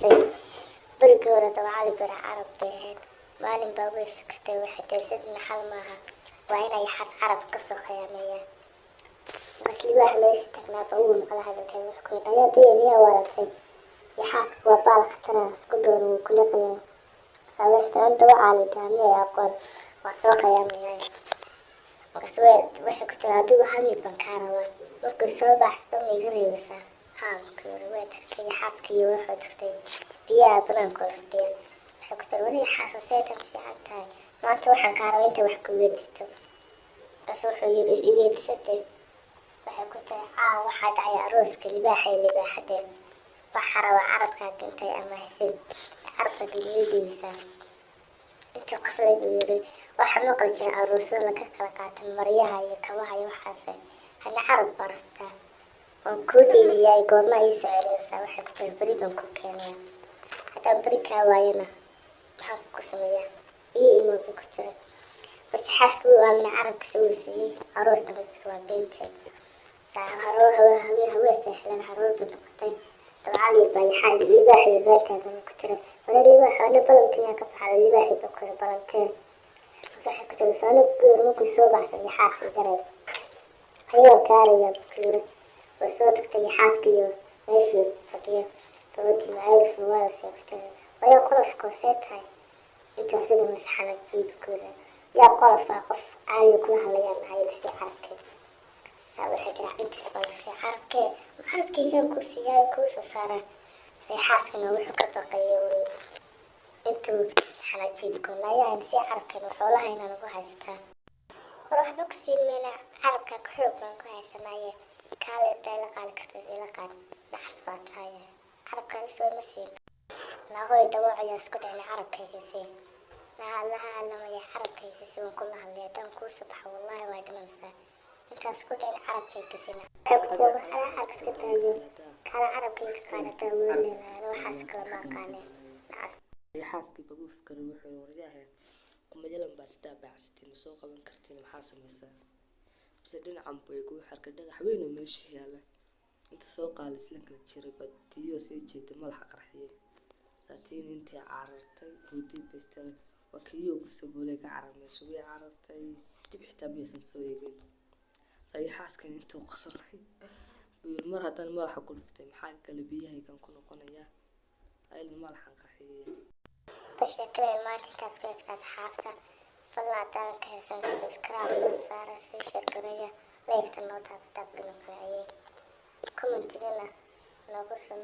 Sheekaysay. Berigii hore dawacadu beri carab bay ahayd. Maalin baa way fikirtay, waxay tiri, "Sidna xal maaha, waa inay yaxaas carab kasoo khiyaameeyaan." Markaas libaax meesha tagnaa baa uu maqla hadalkeeda. Wuxuu ku yidhi, "Ayaa diya, miyaa waratay? Yaxaaska waa baal khatara, isku doon wuu ku liqayaa." Saa waxay tiri, "Dawacaa la dhahaa, miyay aqoon? Waa soo khiyaamayaa." Markaas waxay ku tiri, "Adigu hal mid baan kaa rabaa, markuu soo baxsado ma iga reebaysaa?" "Haa," ku yiri. Way tagtay yaxaaskii iyo wuxuu tagtay biyaha banaankooda fadhiya. Waxay ku tiri, "Wali yaxaaso, seetan fiican tahay? Maanta waxaan kaa rabaa inta wax ku weydiisto." Markaas wuxuu yiri, "Iweydiisate." Waxay ku tiri, "Caawa waxaa dhacay arooska libaaxa iyo libaaxadee. Waxaa rabaa carabkaaga intay amaahisid, carabkaaga miga dhiibisaa?" Intuu qoslay buu yiri, "Waxaa maqli jira aroosyada laga kala qaato maryaha iyo kabaha iyo waxaas, hana carab baa rabtaa. Waan kuu dhiibiyaay, goorma ii soo celinaysaa?" Waxay ku tiri, "Beri baan kuu keenayaa. Haddaan beri kaa waayana maxaan ku sameeyaa? Ii imo," bay ku tiri. Bas, xaaska wuu aaminay, carabkiisa uu siiyey. Aroosna ma jiro, waa beenteed. Saa haroor hawe hawe hawe seexleen, haroor bay noqotay. Dabcali baa yaxaa libaax iyo beeltaadana ku tiri, "Wala libaax, ana balantii miyaan ka baxday?" Libaaxii baa ku yiri, "Balantee?" Bas, waxay ku tiri, "Soona ku yiri, markuu soo baxsay yaxaas iga reeb, ayaan kaarayaa," buu ku yiri. Way soo tagtay yaxaaska iyo meeshii fadhiya gabadhii macaylisa waa la ku tiri, "Wayaa qolofka, see tahay?" Intuu sida masaxana jiibi ku yiri, "Yaa qolof ah? Qof caaliga kula hadlayaan ahay, lasii carabkee." Saa waxay tiri, "Intaas baa lasii carabkee, ma carabkeygaan kuu siiyaa, kuu soo saaraa?" Say xaaskana wuxuu ka baqayay uun intuu saxana jiibi ku ayaan sii carabkeen, xoolaha inaan ugu haysataa. "War waxba ku siin mayna, carabka ku xoog baan ku haysanaaye, kaale intaa ila qaali karta ila qaad. Nacas baa tahay, carabkaada soo ma siin. Naaqoy dawac ayaa isku dhicina, carabkayga sii." Naa Allaha allamaya, "Carabkayga sii, waan kula hadlay. Haddaan kuu soo baxo, wallahi waa dhimanaysaa. Intaan isku dhicin, carabkayga sii." Waxay ku tiri, "War adaa carab iska daayo, kaala carabkayga qaadataa weyn leedahay, waxaas kale ma aqaaneen, nacas." Xaaskii baguu fikiray, wuxuu yiri, "Waryahe, qumayalan baa sidaa baacsatiin, ma soo qaban kartiin, maxaa samaysaa?" Base dhinacan buu eegay, wuxuu arkay dhagax weyn oo meesha yaala. Inta soo qaaday isla kala jiray baa tiyoo sii jeeday madaxa qarxiyay. Saatiin intii carartay buudii baystiray, waa kiyoo kusoo boolay, ka carar meesha. Way carartay, dib xitaa maysan soo eegin. Sayo xaaskan intuu qoslay buu yiri, "Mar haddaan madaxa ku dhuftay, maxaa kale biyahaygan ku noqonayaa? Ayadna madaxan qarxiyay." Basheekaleen maanta intaas ku egta, asxaabta. Fadlan haddaadan ka haysan, subscribe noo saara, sii share gareeya, like-ta noo taabta, taabkana qanciyey, comment-igana noogu soo.